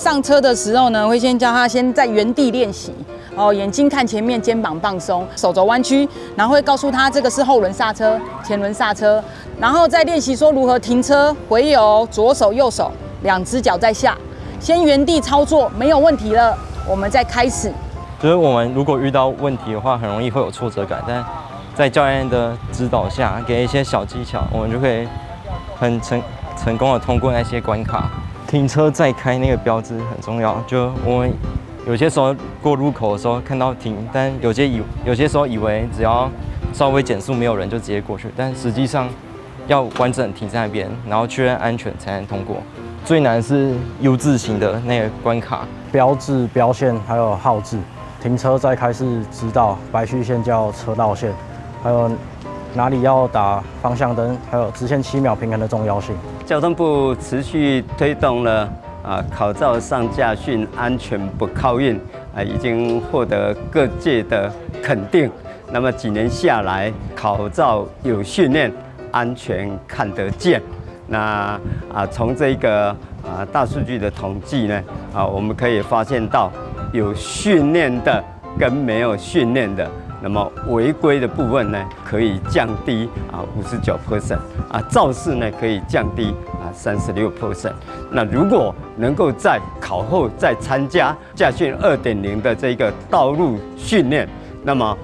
上車的時候呢，會先教他先在原地練習。哦，眼睛看前面，肩膀放鬆，手肘彎曲，然後會告訴他這個是後輪剎車、前輪剎車，然後再練習說如何停車、回油，左手右手兩隻腳在下，先原地操作沒有問題了，我們再開始。就是我們如果遇到問題的話，很容易會有挫折感，但在教練的指導下，給一些小技巧，我們就可以很成功的通過那些關卡。停車再開那個標誌很重要，就我們有些時候過路口的時候看到停，但有些時候以為只要稍微減速沒有人就直接過去，但實際上要完整停在那邊，然後確認安全才能通過。最難是 U 字形的那個關卡，標誌、標線還有號誌。停車再開是直道，白虛線叫車道線，還有哪裡要打方向燈，還有直線7秒平衡的重要性。交通部持續推動了考照上駕訓安全不靠運已經獲得各界的肯定。那麼幾年下來，考照有訓練，安全看得見。那從這個大數據的統計呢，我們可以發現到有訓練的跟沒有訓練的，那麼違規的部分呢，可以降低59%，肇事呢可以降低36%。那如果能夠在考後再參加駕訓2.0的這個道路訓練，那麼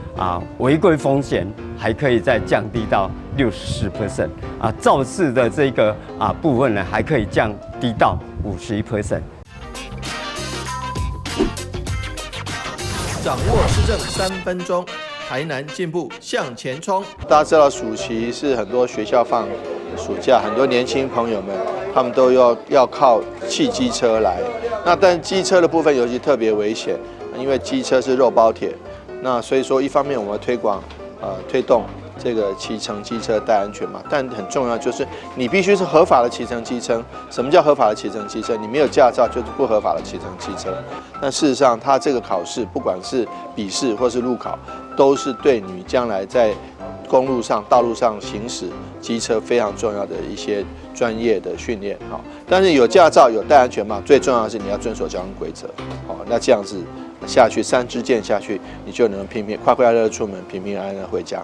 違規風險還可以再降低到64%，肇事的這個部分呢，還可以降低到51%。掌握市政3分鐘，台南進步向前衝。大家知道暑期是很多學校放暑假，很多年輕朋友們他們都要靠汽機車來。那但機車的部分尤其特別危險，因為機車是肉包鐵。那所以說，一方面我們推廣推動這個騎乘機車戴安全帽，但很重要就是你必須是合法的騎乘機車。什麼叫合法的騎乘機車？你沒有駕照就是不合法的騎乘機車。但事實上，他這個考試不管是筆試或是路考，都是對你將來在公路上、道路上行駛機車非常重要的一些專業的訓練。好，但是有駕照、有戴安全帽，最重要的是你要遵守交通規則。好，那這樣子下去，三支箭下去，你就能平平快快樂樂出門，平平安安回家。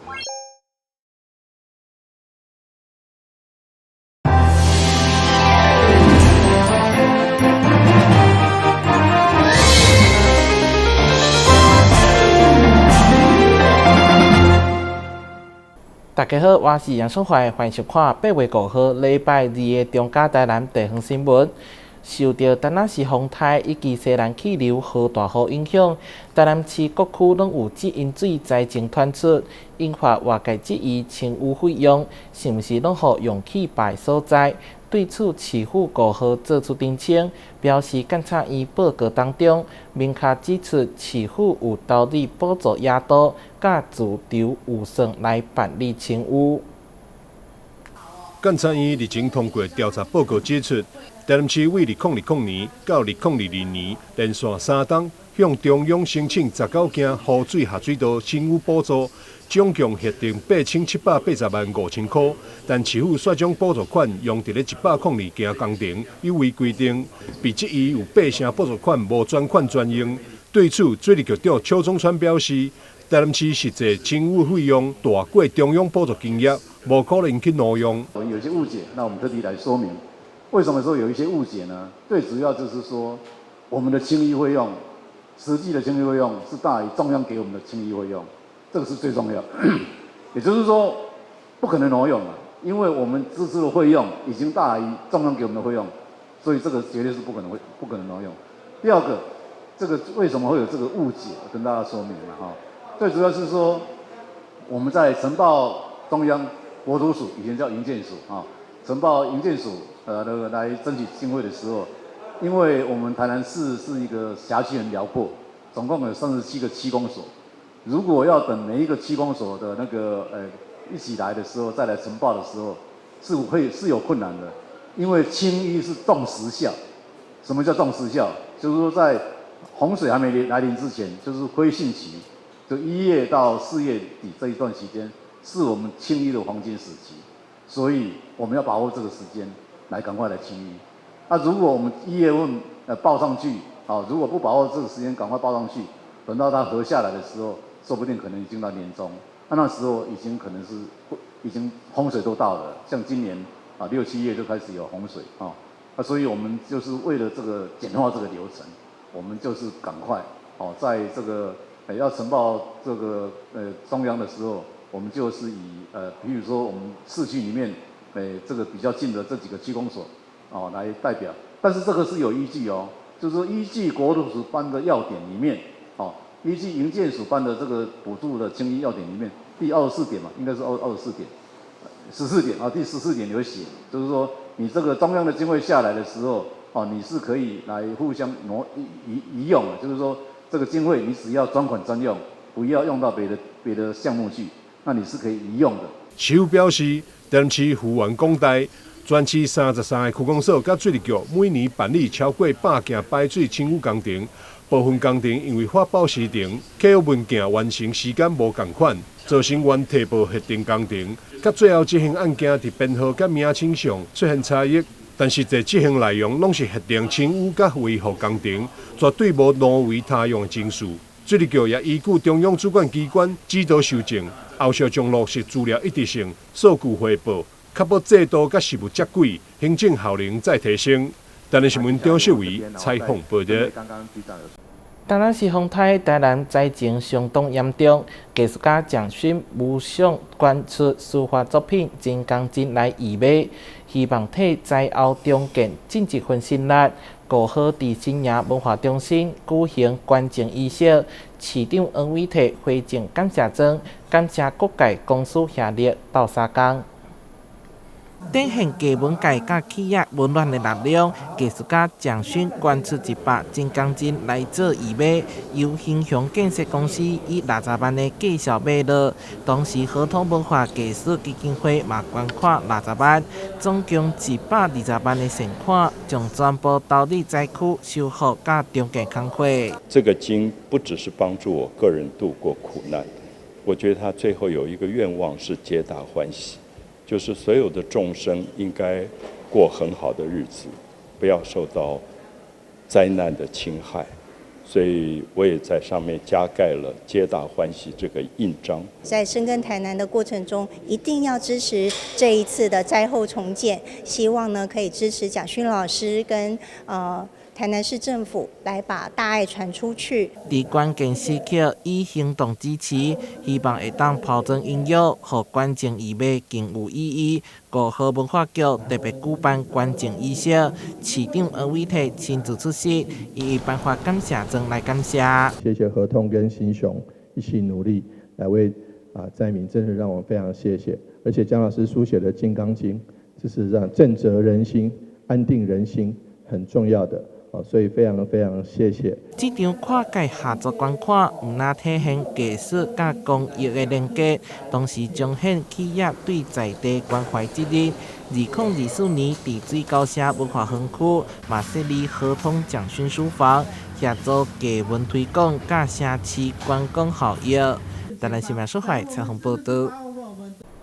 大家好，我是楊淑懷，歡迎收看8月5號禮拜二的中嘉台南地方新聞。受著陳阿是風颱以及西南氣流和大雨影響，台南市各區攏有積飲水災情傳出，引發外界質疑清淤費用是毋是攏予用去別所在。對此，市府5號做出澄清，表示監察院報告當中明確指出，市府有投入補助額度，佮自籌預算來辦理清淤。監察院日前通過調查報告指出，台南市為2020年到2022年連續3冬向中央申請19件雨水下水道清污補助，總共核定8780萬5千塊，但市府卻將補助款用佇咧102件工程，有違規定，被質疑有8成補助款無專款專用。對此，水利局長邱宗川表示，台南市實際清污費用大過中央補助金額，無可能去挪用。有些誤解，那我們特地來說明，為什麼說有一些誤解呢？最主要就是說，我們的清淤費用，實際的清淤費用是大於中央給我們的清淤費用，這個是最重要。也就是說，不可能挪用啊，因為我們支出的費用已經大於中央給我們的費用，所以這個絕對是不可能挪用。第二個，這個為什麼會有這個誤解？我跟大家說明了哈。最主要是說，我們在呈報中央國土署，以前叫營建署啊，呈報營建署那個來爭取經費的時候，因為我們台南市是一個轄區很遼闊，總共有37個區公所，如果要等每一個區公所的那個一起來的時候再來呈報的時候，是有困難的，因為清淤是重時效。什麼叫重時效？就是說在洪水還沒來臨之前，就是灰汛期。就1月到4月底這一段時間，是我們清淤的黃金時期，所以我們要把握這個時間來趕快來清淤。那如果我們1月份報上去，啊，如果不把握這個時間趕快報上去，等到它核下來的時候，說不定可能已經到年終，那時候已經可能是已經洪水都到了，像今年啊六七月就開始有洪水啊，啊，所以我們就是為了這個簡化這個流程，我們就是趕快哦，在這個要呈報這個中央的時候，我們就是以比如說我們市區裡面這個比較近的這幾個區公所哦來代表，但是這個是有依據哦，就是說依據國土署頒的要點裡面，哦，依據營建署頒的這個補助的清淤要點裡面第二十四點嘛，應該是24點，十四點啊，第十四點有寫，就是說你這個中央的經費下來的時候，哦，你是可以來互相挪移移用的，就是說這個經費你只要專款專用，不要用到別的項目去，那你是可以移用的。市府表示，台南市幅員廣大，全市33個區公所佮水利局每年辦理超過100件排水清淤工程，部分工程因為發包時程、契約文件完成時間無仝款，造成原提報核定工程，佮最後執行案件佇編號佮名稱上出現差異。但實際執行內容攏是核定清淤佮維護工程，絕對無挪為他用的情事。水利局也依據中央主管機關指導修正，後續將落實資料一致性、數據匯報，確保制度佮實務接軌，行政效能再提升。台南新聞張秀偉採訪報道。台南市風颱，台南災情相當嚴重。藝術家蔣勳無償捐出書法作品《金剛經》來義賣，希望替災後重建盡一份心力。5號佇新營文化中心舉行捐贈儀式，市長黃偉哲回贈感謝狀，感謝各界公司協力鬥相共。展現藝文界佮企業溫暖的力量，藝術家蔣勳捐出100《金剛經》來做義賣，由興雄建設公司以60萬的價數買落。同時，合通文化藝術基金會嘛捐款60萬，總共120萬的善款，將全部投入災區修復佮重建工課。這個經不只是幫助我個人度過苦難，我覺得他最後有一個願望是皆大歡喜。就是所有的眾生應該過很好的日子，不要受到災難的侵害，所以我也在上面加蓋了“皆大歡喜”這個印章。在深耕台南的過程中，一定要支持這一次的災後重建，希望呢可以支持蔣勳老師跟台南市政府來把大愛傳出去。佇關鍵時刻以行動支持，希望會當拋磚引玉，予捐贈義賣更有意義。5號文化局特別舉辦捐贈儀式，市長黃偉哲親自出席，伊會頒發感謝狀來感謝。謝謝合通跟新雄一起努力來為啊災民，真的讓我非常謝謝。而且蔣老師書寫的《金剛經》，這是讓震懾人心、安定人心很重要的。所以非常非常謝謝。這場跨界合作捐款，毋但體現藝術佮公益的連結，同時彰顯企業對在地關懷責任。2024年，佇水溝社文化園區嘛設立合通蔣勳書房，協助藝文推廣佮城市觀光效益。台南新聞小海採訪報道。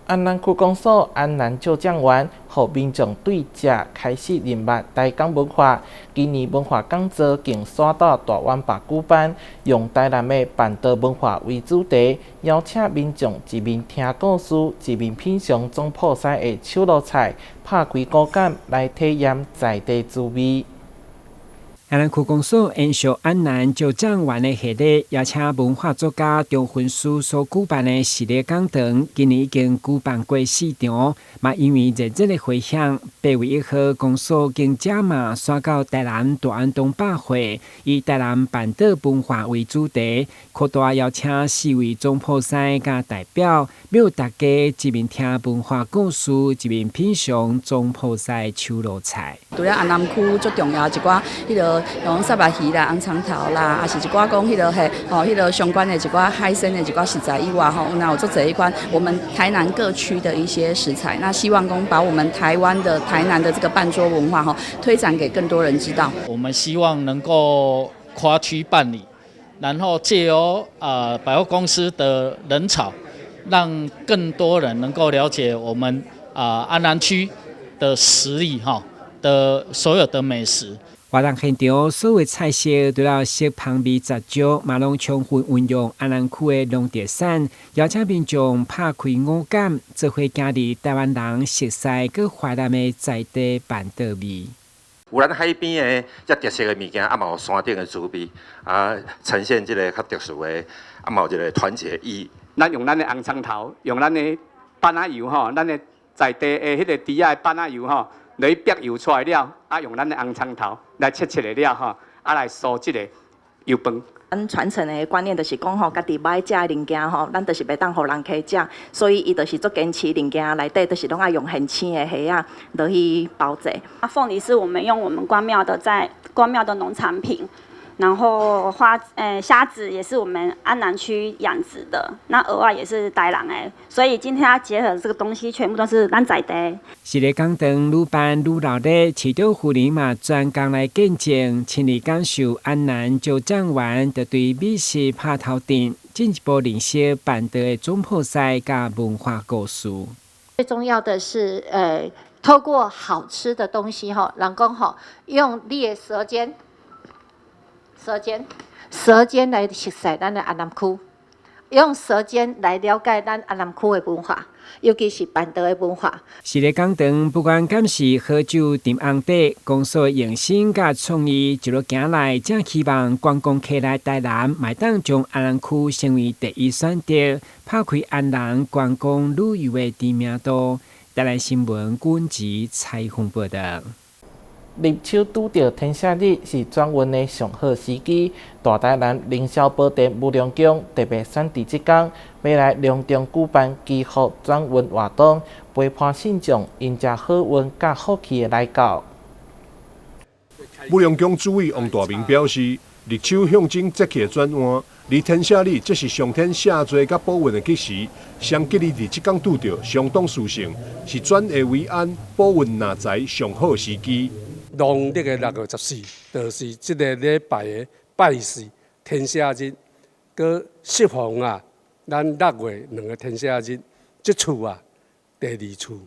安南區公所安南舊醬園，予民眾對食開始認捌台港文化。今年文化講座更徙到大灣壩舉辦，用台南的辦桌文化為主題，邀請民眾一面聽故事，一面品嘗總鋪師的手路菜，拍開五感來體驗在地滋味。安南區公所延續安南舊醬園的系列，邀請文化作家張薰書所舉辦的系列講堂，今年已經舉辦過四場，嘛因為熱烈的迴響，8月1號公所經加碼徙到台南大安東百貨，以台南辦桌文化為主題，擴大邀請四位總鋪師佮代表，邀大家一面聽文化故事，一面品嘗總鋪師手路菜。除了安南區足重要一寡，彼个像虱目魚啦、紅腸頭啦，抑是一寡講彼个嘿，吼，彼个相關的一寡海鮮的一寡食材以外，吼，那有足濟彼款我們台南各區的一些食材，那希望講把我們台灣的台南的這個辦桌文化，吼，推展給更多人知道。我們希望能夠跨區辦理，然後借由百貨公司的人潮，讓更多人能夠了解我們安南區的實力，哈的所有的美食。活動現場所有菜色除了色香味十足，嘛攏充分運用安南區的農特產，邀請民眾拍開五感，做伙行入台灣人熟悉閣懷念的在地辦桌味。有咱海邊的遮特色的物件，啊嘛有山頂的滋味，啊呈現這个較特殊的，啊嘛有一个團結意義。咱用咱的紅蔥頭，用咱的板仔油吼，咱的在地的彼个豬仔的板仔油吼，來煏油出來了，啊用咱的紅蔥頭來切切的了吼，啊來酥這个油飯。咱傳承的觀念就是講吼，家己欲愛食的物件吼，咱就是袂當予人客食，所以伊就是足堅持物件內底，就是攏愛用現青的蝦仔落去包製。啊，鳳梨是我們用我們關廟的在關廟的農產品，然後花蝦子也是我們安南區養殖的，那蚵仔也是台南的，所以今天要結合這個東西，全部都是咱在地。是咧講堂愈辦愈熱鬧，市長夫人嘛專工來見證，親歷感受安南椒醬丸，就對美食拍頭陣，進一步認識辦桌的總鋪師佮文化故事。最重要的是，透過好吃的東西，吼，人講吼，用你的舌尖。舌尖，舌尖來熟悉咱的安南區，用舌尖來了解咱安南區的文化，尤其是辦桌的文化。是咧講堂，不管敢是好酒斟紅茶，公所的用心佮創意一路行來，正希望觀光客來台南，嘛會當將安南區成為第一選擇，拍開安南觀光旅遊的知名度。台南新聞軍籍採訪報導。立秋拄著天赦日是轉運的上好時機。大台南靈霄寶殿武良宮特別選佇這工，欲來隆重舉辦祈福轉運活動，陪伴信眾迎接好運佮福氣的來到。武良宮主委王大明表示，立秋象徵節氣的轉換，而天赦日則是上天赦罪佮保運的吉時，雙吉日佇這工拄著，相當殊勝，是轉危為安、保運納財上好時機。農曆的6月14，就是這个禮拜的拜四天赦日，閣適逢啊，咱六月兩个天赦日，這次啊第二次，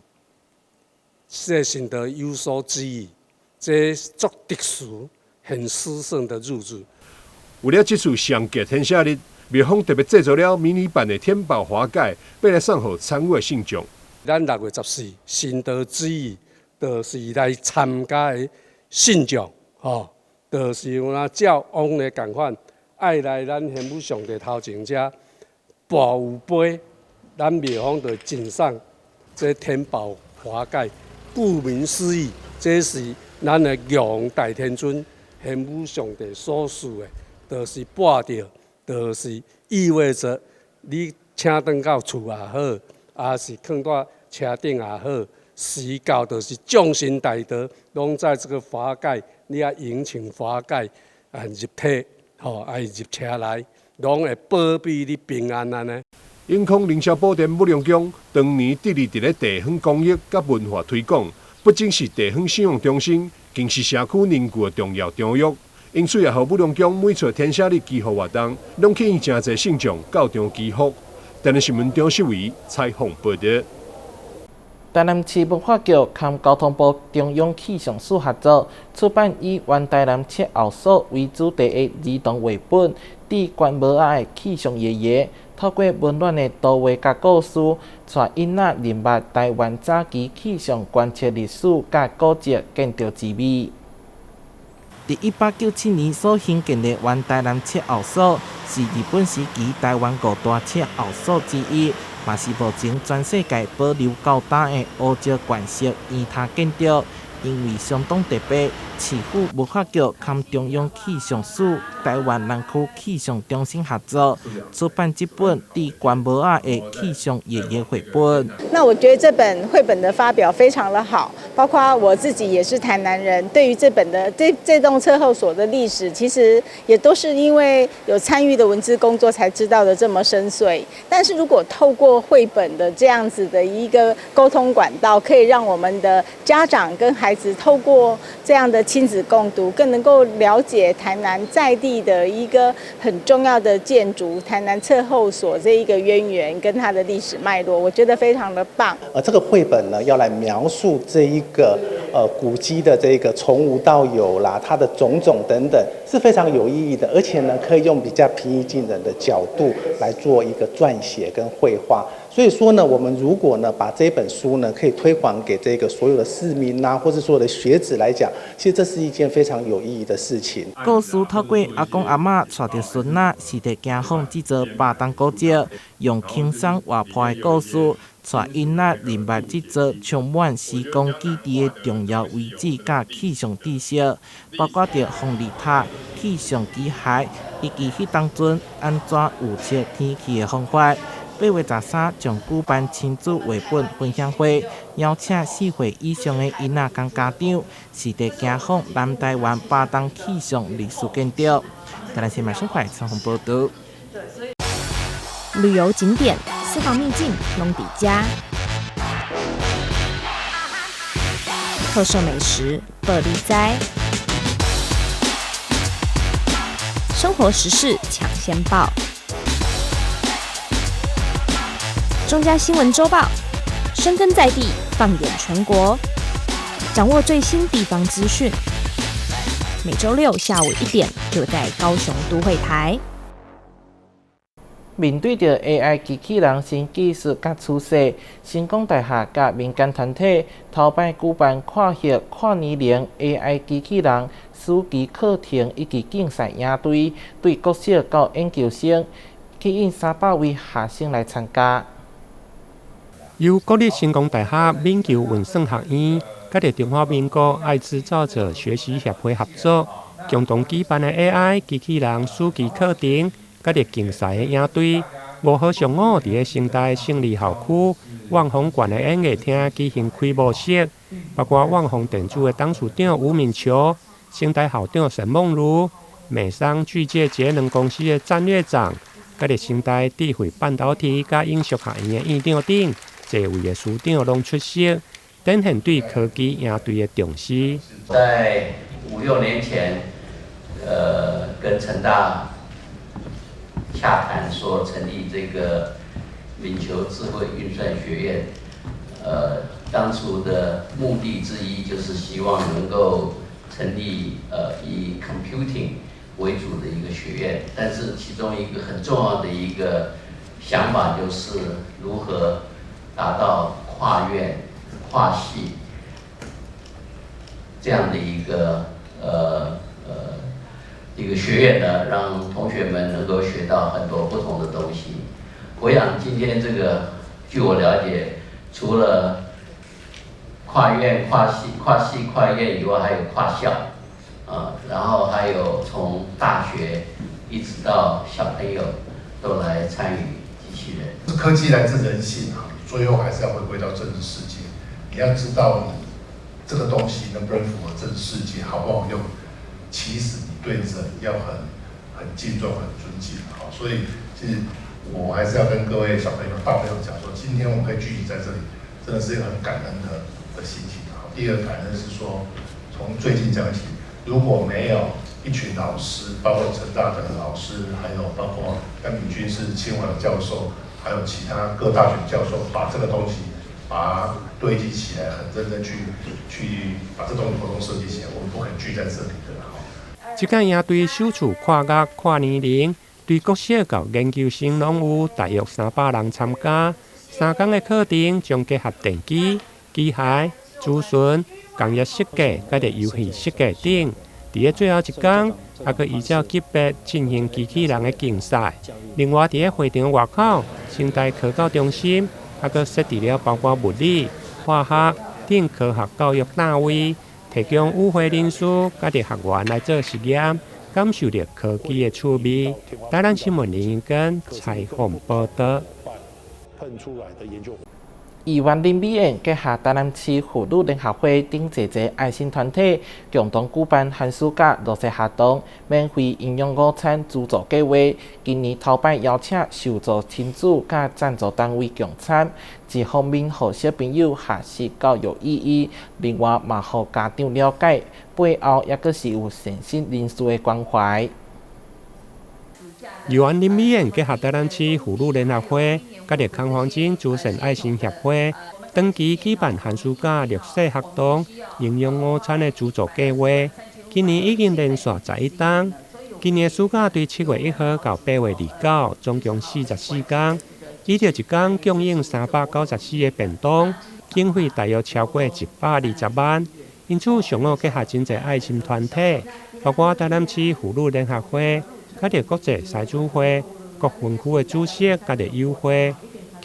這個神道有所指意，這足特殊、很殊勝的日子。為了這次上吉天赦日，廟方特別製作了迷你版的天寶華蓋，欲來送予參與的信眾。咱6月14神道旨意，就是來參加的信眾，吼，就是有若照往年仝款，愛來咱玄武上帝頭前遮跋有杯，咱廟方就贈送這天寶華蓋。顧名思義，這是咱的玉皇大天尊玄武上帝所賜的，就是跋著，就是意味著你請轉到厝也好，抑是囥佇車頂也好。時到就是眾神大德，攏在這個華蓋，你愛迎請華蓋啊入體，吼，愛入車內，攏會保庇你平安按呢。永康靈霄寶殿武良宮長年致力佇咧地方公益佮文化推廣，不僅是地方信仰中心，更是社區凝聚的重要場域。因此也予武良宮每次天赦日祈福活動，攏吸引誠濟信眾到場祈福。台南新聞張秀維採訪報導。台南市文化局和交通部中央氣象署合作，出版以原台南測候所為主題的兒童繪本《致關帽仔的氣象爺爺》，透過溫暖的圖畫佮故事，帶囡仔認捌台灣早期氣象觀測歷史佮古蹟建築之美。佇1897年所興建的原台南測候所，是日本時期台灣五大測候所之一，嘛是目前全世界保留較早的烏石灌式圓塔建築。因為相當特別，市府文化局和中央氣象署、台灣南區氣象中心合作，出版這本《致關帽仔的氣象爺爺》繪本。那我覺得這本繪本的發表非常的好，包括我自己也是台南人，對於這本的這棟測候所的歷史，其實也都是因為有參與的文字工作才知道的這麼深邃。但是如果透過繪本的這樣子的一個溝通管道，可以讓我們的家長跟孩子透過這樣的親子共讀，更能夠了解台南在地的一個很重要的建築——台南測候所這一個淵源跟它的歷史脈絡，我覺得非常的棒。而這個繪本呢，要來描述這一個古蹟的這個從無到有啦，它的種種等等是非常有意義的，而且呢，可以用比較平易近人的角度來做一個撰寫跟繪畫。所以說呢，我們如果呢把這本書呢可以推廣給這個所有的市民啊，或者所有的學子來講，其實這是一件非常有意義的事情。故事透過阿公阿嬤帶著孫仔，實地行訪這座巴東古蹟，用輕鬆活潑的故事，帶囡仔認捌這座充滿時光記憶的重要遺址佮氣象知識，包括著風力塔、氣象機械，以及彼當陣按怎預測天氣的方法。8月13將舉辦親子繪本分享會，邀請4歲以上的囡仔佮家長，實地行訪南台灣巴東氣象歷史建築。台南新聞小快採訪報導。旅遊景點、私房秘境攏佇遮，特色美食報你知，生活時事搶先報。中嘉新聞週報，深耕在地，放眼全國，掌握最新地方資訊。每週六下午1點，就在高雄都會台。面對著 AI 機器人新技術佮趨勢，成功大學佮民間團體頭擺舉辦跨系跨年齡 AI 機器人暑期課程以及競賽營隊，對國小到研究生吸引300位學生來參加。由國立成功大學敏球運算學院佮著中華民國愛製造者學習協會合作，共同舉辦的 AI 機器人暑期課程，佮著競賽的營隊，5號上午佇咧成大勝利校區萬豐館的演藝廳舉行開幕式，包括旺宏電子的董事長吳敏球、成大校長沈孟儒、美商巨界節能公司的戰略長，佮著成大智慧半導體佮影視學院的院長等。濟位的師長攏出席，展現對科技營隊的重視。在5、6年前，跟成大洽談說成立這個敏球智慧運算學院，當初的目的之一就是希望能夠成立以 computing 為主的一個學院，但是其中一個很重要的一個想法就是如何達到跨院、跨系這樣的一個學院呢，讓同學們能夠學到很多不同的東西。我想今天這個，據我了解，除了跨院、跨系、跨系、跨院以外，還有跨校，啊，然後還有從大學一直到小朋友都來參與機器人。科技來自人性啊。最後還是要回歸到真實世界。你要知道，你這個東西能不能符合真實世界，好不好用？其實你對人要很敬重、很尊敬。好，所以其實我還是要跟各位小朋友、大朋友講說，今天我們可以聚集在這裡，真的是一個很感恩的心情。好，第二個感恩是說，從最近講起，如果沒有一群老師，包括成大的老師，還有包括甘炳軍是清華的教授。還有其他各大學教授，把這個東西把它堆積起來，很認真去把這東西活動設計起來，我們不可能聚在這裡的。這個營隊首次跨國跨年齡，對國小到研究生攏有大約300人參加。3天的課程將結合電機、機械、資訊、工業設計、佮著遊戲設計等。佇咧最後一工，猶閣依照級別進行機器人的競賽。另外，佇咧會場外口，成大科教中心猶閣設置了包括物理、化學等科學教育單位，提供與會人士佮著學員來做實驗，感受著科技的趣味。台南新聞林根採訪報導。議員林美燕結合台南市婦女聯合會等濟濟愛心團體，共同舉辦寒暑假露宿活動，免費營養午餐資助計劃。今年頭擺邀請受助親子佮贊助單位共參，一方面予小朋友學習教育意義，另外嘛予家長了解背後猶閣是有善心人士的關懷。議員林美燕結合台南市婦女聯合會，佮著康黃金慈善愛心協會，長期舉辦寒暑假綠色活動、營養午餐的資助計畫，今年已經連續11冬。今年暑假對7月1號到8月29，總共44天，依著一工供應394個便當，經費大約超過120萬。因此，上午結合真濟愛心團體，包括台南市婦女聯合會、佮著國際獅子會、各分區的主席佮著友會，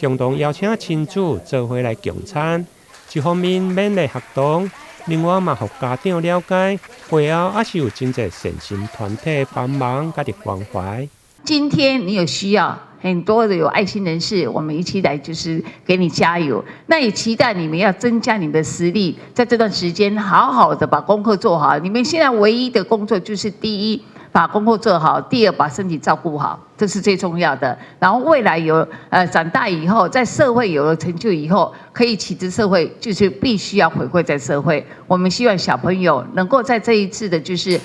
共同邀請親子做伙來共餐。一方面勉勵學童，另外嘛，予家長了解背後猶是有真濟善心團體幫忙佮著關懷。今天你有需要，很多的有愛心人士，我們一起來就是給你加油。那也期待你們要增加你們的實力，在這段時間好好的把功課做好。你們現在唯一的工作就是第一，把功課做好；第二，把身體照顧好，這是最重要的。然後未來有長大以後，在社會有了成就以後，可以啟智社會，就是必須要回饋在社會。我們希望小朋友能夠在這一次的，就是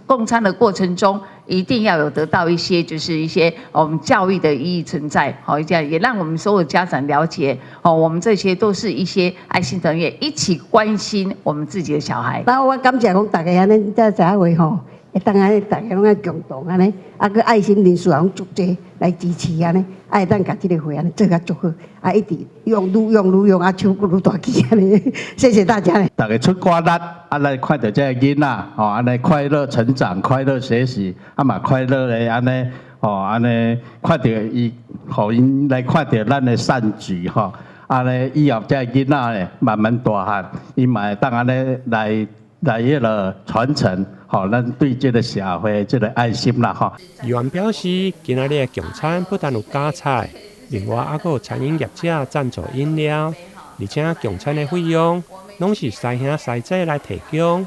共餐的過程中，一定要有得到一些，就是一些我們教育的意義存在。好，這樣也讓我們所有家長了解，哦，我們這些都是一些愛心團員，一起關心我們自己的小孩。那我感謝講大家按呢才知影話吼，會當按呢大家攏愛共同按呢，啊，閣愛心人士也攏足濟來支持按呢，啊會當共這個會按呢做甲足好，啊一直用愈用愈用，啊手閣愈大支按呢，謝謝大家。大家出寡力，啊來看著這个囡仔，吼，按呢快樂成長，快樂學習，啊嘛快樂的按呢，吼，按呢看著伊，予𪜶來看著咱的善舉，吼，按呢以後這个囡仔咧慢慢大漢，伊嘛會當按呢來來彼落傳承。吼，咱對這個社會這個愛心啦，吼。議員表示，今仔日的共餐不但有加菜，另外猶閣有餐飲業者贊助飲料，而且共餐的費用攏是師兄師姐來提供，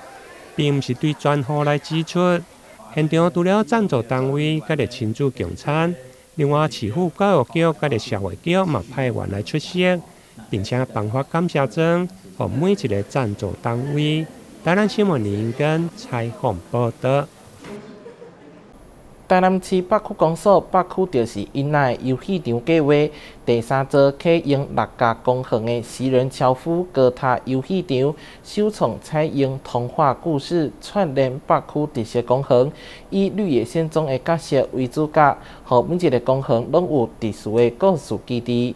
並毋是對專戶來支出。現場除了贊助單位佮著親子共餐，另外市府教育局佮著社會局嘛派員來出席，並且頒發感謝狀，予每一个贊助單位。台南新聞林根採訪報導。台南市北區公所北區就是囡仔遊戲場計畫第三座啟用六甲公園的食人樵夫高塔遊戲場，首創採用童話故事串聯北區特色公園，以綠野仙蹤的角色為主角，予每一个公園攏有特殊的故事基地。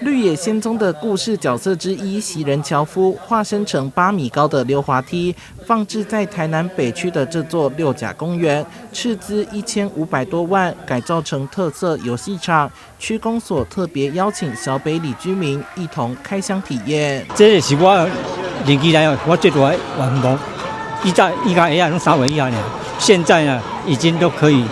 綠野仙蹤的故事角色之一，食人樵夫化身成8米高的溜滑梯，放置在台南北區的這座六甲公園，斥資1500多萬改造成特色遊戲場。區公所特別邀請小北里居民一同開箱體驗。這是我年紀來，我最大的願望。以前以前會攏三歲以下呢，現在呢已經都可以，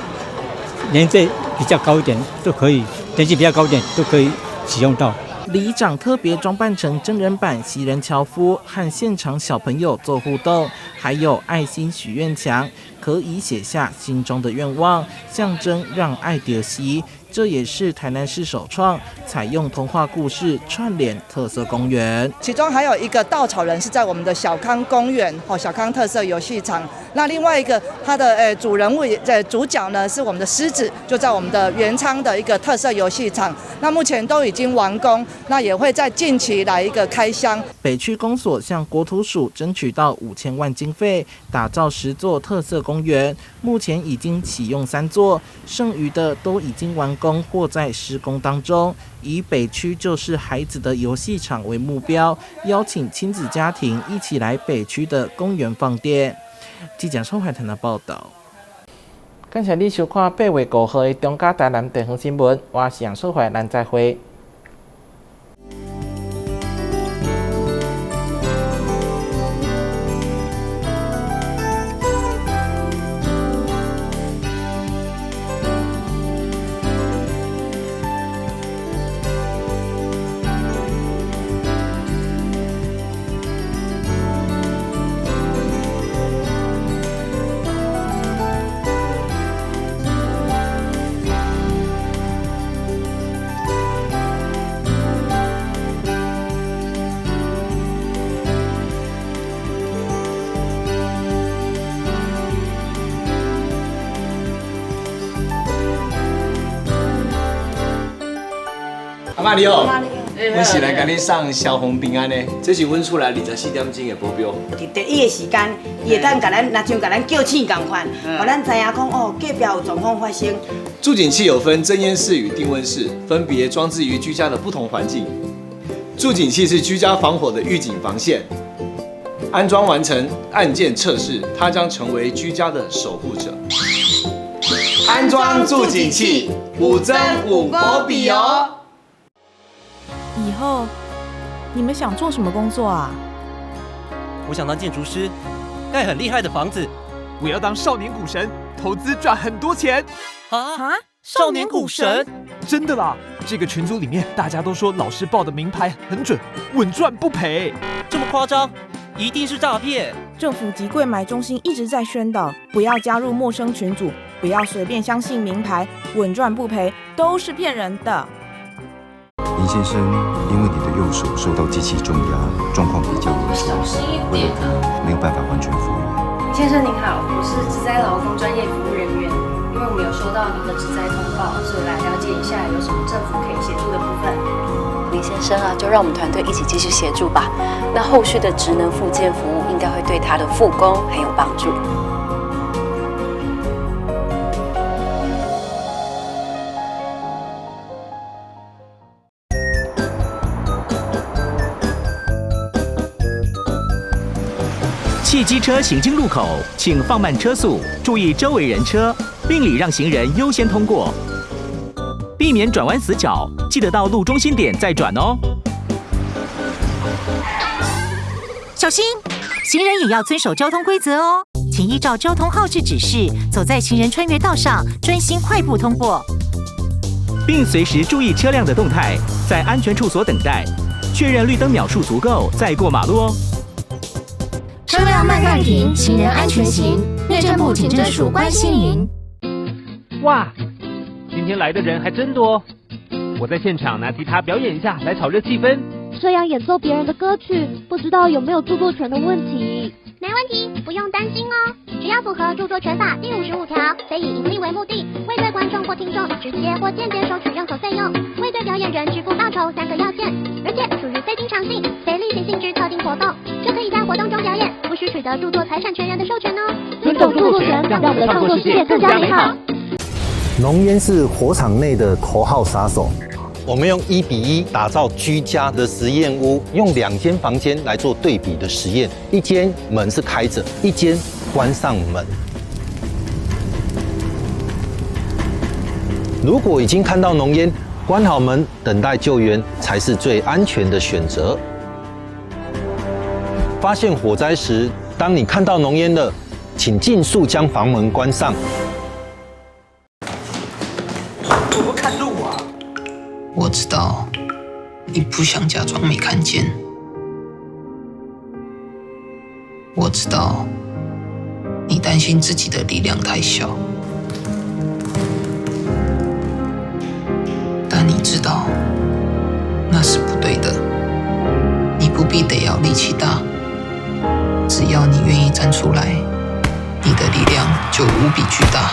年紀比較高一點都可以，年紀比較高一點都可以使用到。里長特別裝扮成真人版食人樵夫，和現場小朋友做互動，還有愛心許願牆，可以寫下心中的願望，象徵讓愛著時。這也是台南市首創採用童話故事串聯特色公園。其中還有一個稻草人是在我們的小康公園，哦，小康特色遊戲場。那另外一個它的主人物主角呢是我們的獅子，就在我們的元昌的一個特色遊戲場。那目前都已經完工，那也會在近期來一個開箱。北區公所向國土署爭取到5000萬經費，打造10座特色公園，目前已經啟用3座，剩餘的都已經完工或在施工當中。以北區就是孩子的遊戲場為目標，邀請親子家庭一起來北區的公園放電。記者宋海騰的報道。感謝你收看8月5號的中嘉台南地方新聞，我是楊淑懷，咱再會。阿嬤你好。阮是來共你送消防平安的，這是阮厝內24點鐘的保鏢。佇第一个時間，伊會當共咱，若像共咱叫醒仝款，予咱知影講哦，隔壁有狀況發生。住警器有分偵煙室與定溫室，分別裝置於居家的不同環境。住警器是居家防火的預警防線，安裝完成按鍵測試，它將成為居家的守護者。安裝住警器，有增有保庇哦。以後你們想做什麼工作啊？我想當建築師，蓋很厲害的房子。我要當少年股神，投資賺很多錢。啊！少年股神？真的啦！這個群組裡面大家都說老師報的明牌很準，穩賺不賠。這麼誇張？一定是詐騙！政府及櫃買中心一直在宣導，不要加入陌生群組，不要隨便相信明牌，穩賺不賠都是騙人的。林先生，因為你的右手受到機器重壓，狀況比較嚴重，為了可能沒有辦法完全復原。林先生您好，我是職災勞工專業服務人員，因為我們有收到您的職災通報，所以來了解一下有什麼政府可以協助的部分。林先生啊，就讓我們團隊一起繼續協助吧。那後續的職能復健服務應該會對他的復工很有幫助。汽機車行經路口，請放慢車速，注意周圍人車，並禮讓行人優先通過，避免轉彎死角，記得到路中心點再轉哦。小心，行人也要遵守交通規則哦，請依照交通號誌指示，走在行人穿越道上，專心快步通過，並隨時注意車輛的動態，在安全處所等待，確認綠燈秒數足夠再過馬路哦。車輛慢慢停，行人安全行。內政部警政署關心您。哇，今天來的人還真多。我在現場拿吉他表演一下，來炒熱氣氛。這樣演奏別人的歌曲，不知道有沒有著作權的問題？沒問題，不用擔心哦。只要符合著作權法第55條，非以營利為目的，未對觀眾或聽眾直接或間接收取任何費用，未對表演人支付報酬3個要件，而且屬於非經常性、非例行性之特定活動，就可以在活動中表演，無需取得著作財產權人的授權哦。尊重著作權，讓我們的創作世界更加美好。濃煙是火場內的頭號殺手。我們用1比1打造居家的實驗屋，用2間房間來做對比的實驗，一間門是開着，一間關上門。如果已經看到濃煙，關好門等待救援才是最安全的選擇。發現火災時，當你看到濃煙了，請盡速將房門關上。我不看路啊！我知道你不想假裝沒看見，我知道你擔心自己的力量太小，但你知道那是不對的。你不必得要力氣大，只要你願意站出來，你的力量就無比巨大。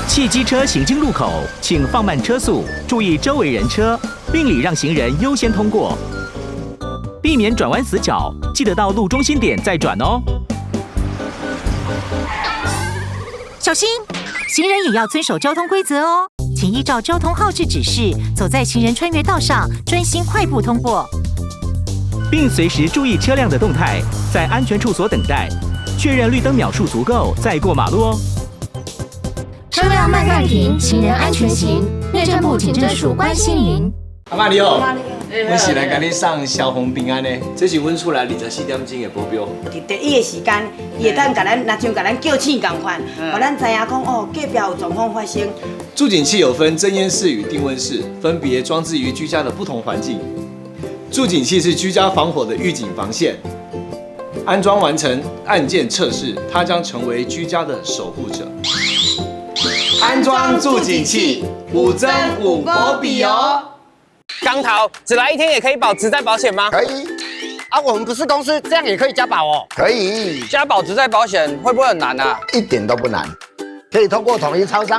汽機車行經路口，請放慢車速，注意周圍人車，並禮讓行人優先通過，避免轉彎死角，記得到路中心點再轉哦。小心，行人也要遵守交通規則哦，請依照交通號誌指示，走在行人穿越道上，專心快步通過，並隨時注意車輛的動態，在安全處所等待，確認綠燈秒數足夠再過馬路哦。車輛慢慢停，行人安全行。內政部警政署關心您。阿嬤你好，阮是來共你送消防平安的，這是阮厝內24點鐘的保鏢。佇第一个時間，伊會當共咱，若像共咱叫醒仝款，予咱知影講哦，隔壁有狀況發生。住警器有分偵煙室與定溫室，分別裝置於居家的不同環境。住警器是居家防火的預警防線，安裝完成按鍵測試，它將成為居家的守護者。安裝住警器，有增有保庇哦。剛頭只來一天也可以保職災保險嗎？可以。啊，我們不是公司，這樣也可以加保哦。可以。加保職災保險會不會很難啊？一點都不難。可以通過統一超商。